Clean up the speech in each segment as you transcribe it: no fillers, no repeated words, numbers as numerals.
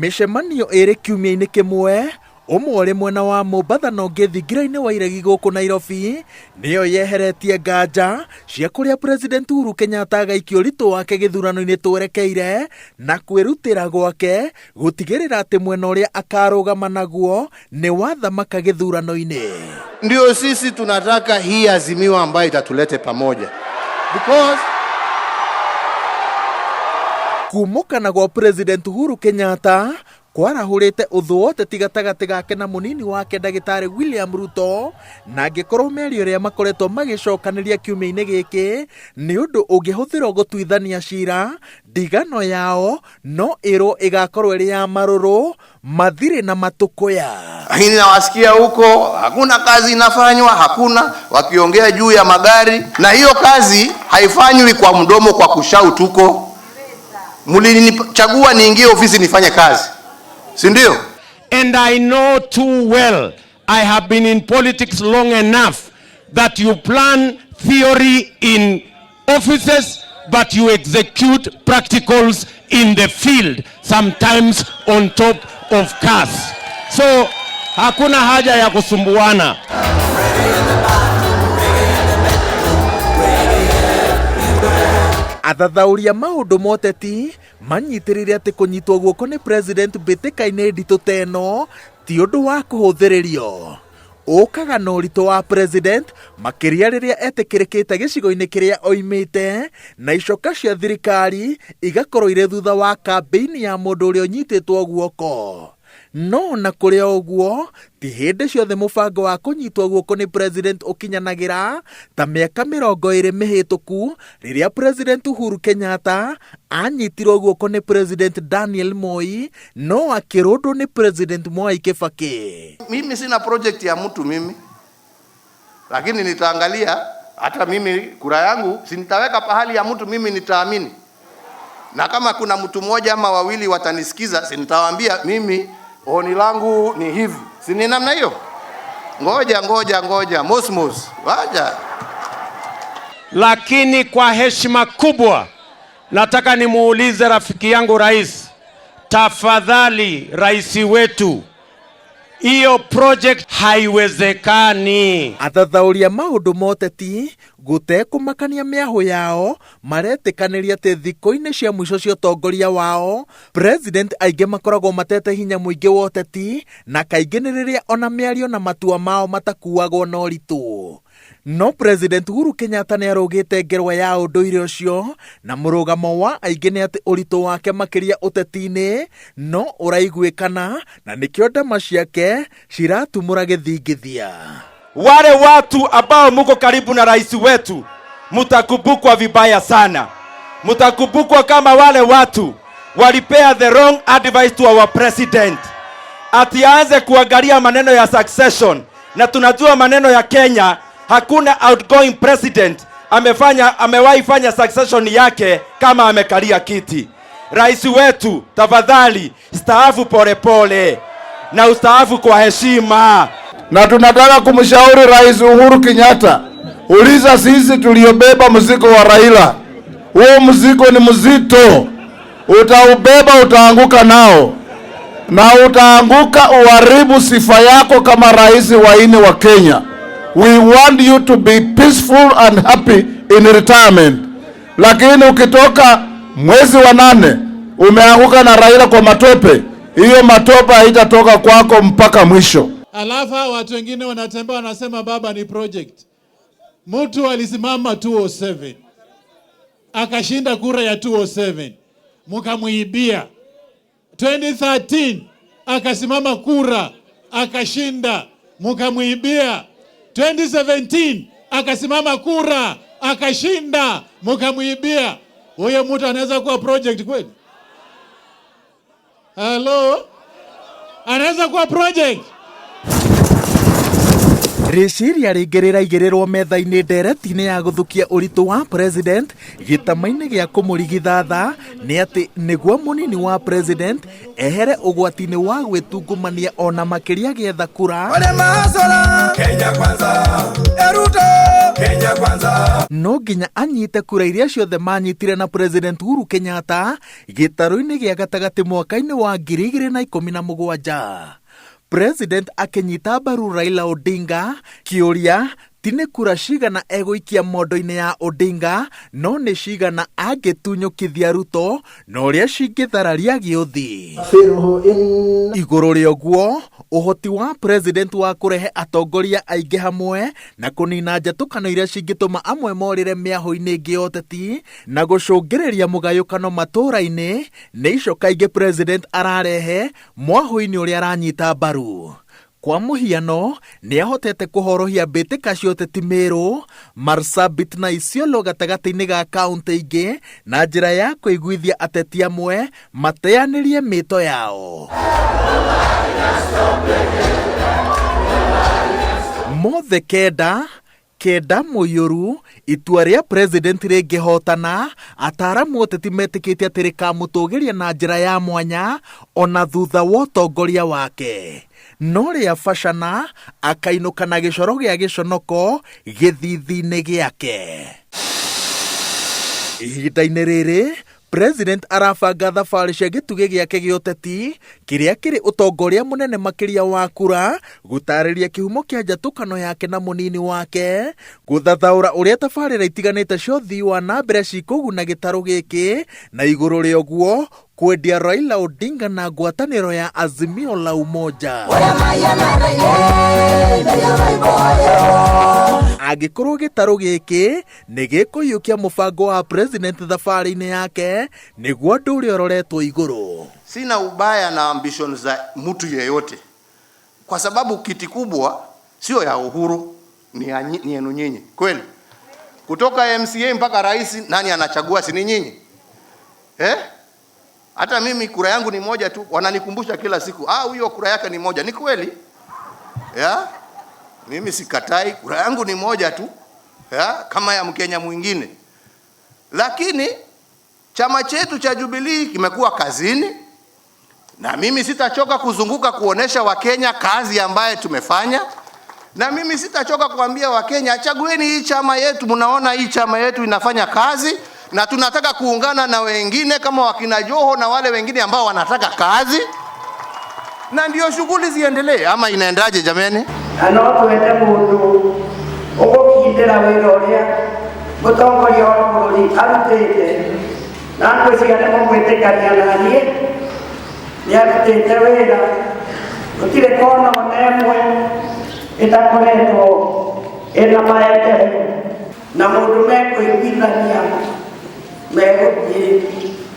Mĩcemanio ĩrĩ kiumia-inĩ kĩmwe, ũmwe ũrĩ mwena wa Mombatha na ũngĩ thingira-inĩ wa iregi gũkũ Nairobi, nĩyo yeheretie nganja cia kũrĩa President Uhuru Kenyatta agaikia ũritũ wake gĩthurano-inĩ twerekeire na kwĩrutĩra gwake gũtigĩrĩra atĩ mwena ũrĩa akarũgama naguo nĩ wathamaka gĩthurano-inĩ. Ndio sisi tunataka hii azimio ambayo itatulete pamoja because Kumũkana gwa President Uhuru Kenyatta kwarahũrĩte ũthũ wote ti gatagatĩ gake na mũnini wake ndagĩtarĩ William Ruto, na angĩkorwo mĩario ĩrĩa makoretwo magĩcokanĩria kiumia-inĩ gĩkĩ nĩ ũndũ ũngĩhũthĩrwo gũtuithania cira, ndigano yao no ĩrwo ĩgakorwo ĩrĩ ya marũrũ, mathirĩ na matũkũya. Lakini nawasikia huko hakuna kazi inafanywa, hakuna wakiongea juu ya magari, na hiyo kazi haifanywi kwa mdomo, kwa kushout huko. Mlinichagua niingie ofisi nifanye kazi, si ndio? And I know too well, I have been in politics long enough, that you plan theory in offices, but you execute practicals in the field, sometimes on top of cars. So hakuna haja ya kusumbuana. Athathaũri a maũndũ ma ũteti manyitĩrĩire atĩ kũnyitwo guoko nĩ President mbĩtĩka-inĩ nditũ ta ĩno ti ũndũ wa kũhũthĩrĩrio. Ũkaga na ũritũ wa President makĩria rĩrĩa etĩkĩrĩkĩte gĩcigo-inĩ kĩrĩa oimĩte na icoka cia thirikari igakorwo irĩ thutha wa kambĩini ya mũndũ ũrĩa ũnyitĩtwo guoko. No na kũrĩ o ũguo, ti hĩndĩ ciothe mũbango wa kũnyitwo guoko nĩ President ũkinyanagĩra ta mĩaka 20 mĩhĩtũku rĩrĩa President Uhuru Kenyatta anyitirwo guoko nĩ President Daniel Moi no akĩrũndwo nĩ President Mwai Kibaki. Mimi sina project ya mtu mimi, lakini nitaangalia hata mimi kura yangu si nitaweka pahali ya mtu mimi nitaamini, na kama kuna mtu mmoja ama wawili watanisikiza, si nitawaambia mimi oni langu ni hivi, si ni namna hiyo? Ngoja ngoja ngoja, mosmos waja. Lakini kwa heshima kubwa nataka nimuulize rafiki yangu rais, tafadhali rais wetu, hiyo project haiwezekani. Athathaũri a maũndũ ma ũteti gũtekũmakania mĩahũ yao maretĩkanĩria atĩ thikũ-inĩ cia mũico cia ũtongoria wao President aingĩ makoragwo matete hinya mũingĩ wa ũteti na kaingĩ nĩ rĩrĩa ona mĩario na matua mao matakuagwo na ũritũ. No President Uhuru Kenyatta nĩ arũgĩte ngerwa ya ũndũire ũcio na mũrũgamo wa aingĩ nĩ atĩ ũritũ wake makĩria ũteti-inĩ no ũraiguĩkana na nĩkĩo ndama ciake ciratumũra gĩthingithia. Wale watu ambao muko karibu na rais wetu mutakumbukwa vibaya sana. Mutakumbukwa kama wale watu walipea the wrong advice to our president, ati aanze kuangalia maneno ya succession, na tunajua maneno ya Kenya, hakuna outgoing president amewahi fanya succession yake kama amekalia kiti. Rais wetu, tafadhali staafu polepole na ustaafu kwa heshima. Na tunataka kumshauri Rais Uhuru Kenyatta, uliza sisi tuliobeba mzigo wa Raila, huo mzigo ni mzito, utaubeba utaanguka nao, na utaanguka uharibu sifa yako kama rais wa nne wa Kenya. We want you to be peaceful and happy in retirement. Lakini ukitoka mwezi wa 8 umeanguka na Raila kwa matope, hiyo matope haitatoka kwako mpaka mwisho. Alafu hawa watu wengine wanatembea wanasema baba ni project. Mtu alisimama 207 akashinda kura ya 207, mkamuibia. 2013 akasimama kura akashinda, mkamuibia. 2017 akasimama kura akashinda, mkamuibia. Huyo mtu anaweza kuwa project kweli? Hello? Anaweza kuwa project? Rĩciria rĩngĩ rĩraigĩrĩrwo metha-inĩ ndereti-inĩ ya gũthukia ũritũ wa president gĩtama-inĩ gĩa kũmũrigithatha nĩ atĩ nĩguo mũnini wa president ehere ũgwati-inĩ wa gwĩtungumania ona makĩria agĩetha kura. Kenya kwanza, Ruto, Kenya kwanza. No nginya anyite kura iria ciothe manyitire na President Uhuru Kenyatta gĩtarũ-inĩ gĩa gatagatĩ mwaka-inĩ wa 2017. President akĩnyita mbaru Raila Odinga, kĩũria ti nĩ kura cigana egũikia mondo-inĩ ya Odinga, no nĩ cigana angĩtunyũkithia Ruto na ũrĩa cingĩthararia gĩũthi. Igũrũ rĩa ũguo, ũhoti wa president wa kũrehe atongoria aingĩ hamwe na kũnina njatũkano iria cingĩtũma amwe morĩre mĩahũ-inĩ ĩngĩ ya ũteti na gũcũngĩrĩria mũgayũkano matũũra-inĩ nĩ ico kaingĩ president ararehe mwahũ-inĩ ũrĩa aranyita mbaru. Kwa mũhiano, nĩ ahotete kũhorohia mbĩtĩka cia ũteti Meru, Marsabit na Isiolo gatagatĩ-inĩ ga kaũntĩ ingĩ na njĩra ya kũiguithia ateti amwe mateanĩrie mĩto yao. Mothe kenda kenda mũiyũru itua rĩa president rĩngĩhotana, ataaramu ũteti metĩkĩtie atĩ rĩkamũtũgĩria na njĩra ya mwanya ona thutha wa ũtongoria wake. No rĩa bacana akainũka na gĩcoro gĩa gĩconoko gĩthithi-inĩ gĩake. Ihinda-inĩ rĩrĩ, President arabanga thabarĩ cia gĩtugĩ gĩake gĩa ũteti kĩrĩa kĩrĩ ũtongoria mũnene makĩria wa kura, gũtarĩria kĩhumo kĩa njatũkano yake na mũnini wake, gũthathaũra ũrĩa tabarĩra itiganĩte cia ũthii wa na mbere cikũguna gĩtarũ gĩkĩ, na igũrũ rĩa ũguo kwendia Raila Odinga na ngwatanĩro ya Azimio la Umoja. Angĩkorwo gĩtarũ gĩkĩ nĩ gĩkũiyũkia mũbango wa president thabarĩ-inĩ yake, nĩguo ũndũ ũrĩa ũroretwo igũrũ. Sina ubaya na ambition za mtu yeyote, kwa sababu kiti kubwa sio ya Uhuru, ni ya ni yenu nyinyi. Kweli, kutoka MCA mpaka rais, nani anachagua? Si ni nyinyi? Hata mimi kura yangu ni moja tu, wananikumbusha kila siku, huyo kura yake ni moja. Ni kweli ya? Mimi sikatai, kura yangu ni moja tu ya? Kama ya Mkenya mwingine. Lakini chama chetu cha Jubilee kimekuwa kazini, na mimi sitachoka kuzunguka kuonesha Wakenya kazi ambaye tumefanya. Na mimi sitachoka kuambia Wakenya, chagueni hii chama yetu, mnaona hii chama yetu inafanya kazi, na tunataka kuungana na wengine kama wakina Joho na wale wengine ambao wanataka kazi, na ndio shughuli ziendelee. Ama inaendaje jameni? Na no twende mundu ugukindira wira uria mutongoria wa bururi arutite, na ngwiciria ni mugwitikania na nie ni arutite wira, gutire kona ona imwe itakoretwo ina maendeleo, na mundu mekuiguithania meguthii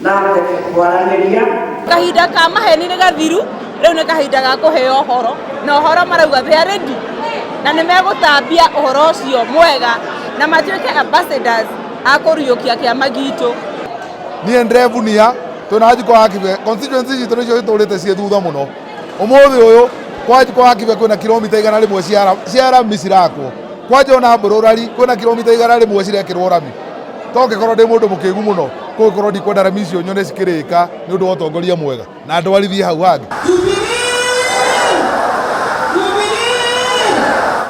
na mbere kwaraniria. Kahinda ka maheni ni gathiru, riu ni kahinda ga kuheo uhoro, na uhoro marauga they are ready, na ni megutambia uhoro ucio mwega na matuike ambassadors a kuriukia kiama gitu. Nie ndrevunia twina Wanjikũ wa Kibe, constituency citũ nĩcio itũrĩte ciĩ thutha mũno. Ũmũthĩ ũyũ kwa Wanjikũ wa Kibe kwĩna kilomita igana rĩmwe cia rami cirakwo, kwa Jona Mbũrũrari kwĩna kilomita igana rĩmwe cirekĩrwo rami. To ngĩkorwo ndĩ mũndũ mũkĩgu mũno, kũngĩkorwo ndikwenda rami icio nyone cikĩrĩka nĩ ũndũ wa ũtongoria mwega na ndwarithie hau hangĩ.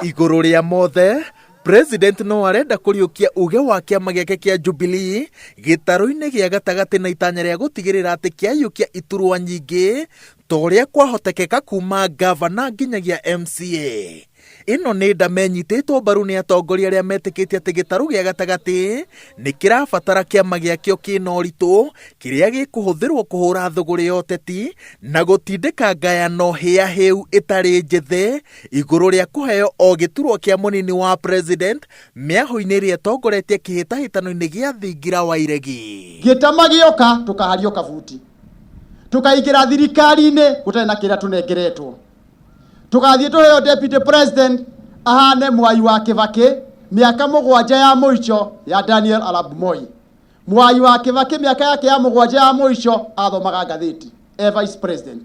Igũrũ rĩa mothe, President no arenda kũriũkia uge wa kĩama gĩake kĩa Jubilee gĩtarũ-inĩ gĩa gatagatĩ na itanya rĩa gũtigĩrĩra atĩ kĩaiyũkia iturwa nyingĩ ta ũrĩa kwahotekeka kuma gavana nginyagia MCA. Ĩno nĩ nda menyitĩtwo mbaru nĩ atongoria arĩa metĩkĩtie atĩ gĩtarũ gĩa gatagatĩ nĩ kĩrabatara kĩama gĩakĩo kĩna ũritũ kĩrĩa gĩkũhũthĩrwo kũhũra thũgũrĩ ya ũteti na gũtindĩka ngayano hĩa hĩu ĩtarĩ njĩthĩ igũrũ rĩa kũheo o gĩturwa kĩa mũnini wa president mĩahũ-inĩ ĩrĩa ĩtongoretie kĩhĩtahĩtano-inĩ gĩa thingira wa iregi. Gĩtama gĩoka tũkahario kabuti, tũkaingĩra thirikari-inĩ gũtarĩ na kĩrĩa tũnengeretwo, tũgathiĩ tũheo deputy president ahane Mwai wa Kibaki mĩaka mũgwanja ya mũico ya Daniel Arap Moi. Mwai wa Kibaki mĩaka yake ya mũgwanja ya mũico athomaga ngathĩti e vice president.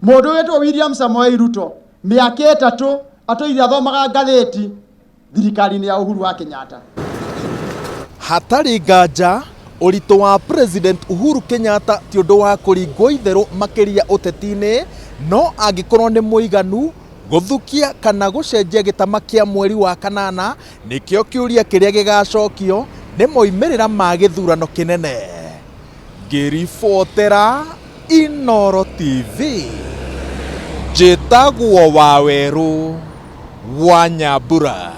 Mũndũ wĩtwo William Samoei Ruto mĩaka ĩtatũ Atũire athomaga ngathĩti thirikari-inĩ ya Uhuru wa Kenyatta. Hatarĩ nganja, ũritũ wa President Uhuru Kenyatta ti ũndũ wa kũringwo itherũ makĩria ũteti-inĩ, no angĩkorwo nĩ mũiganu gũthukia kana gũcenjia gĩtama kĩa mweri wa kanana nĩkĩo kĩũria kĩrĩa gĩgacokio nĩ moimĩrĩra ma gĩthurano kĩnene. Ngĩribotera Inooro TV, njĩtagwo Wawerũ wa Nyambura.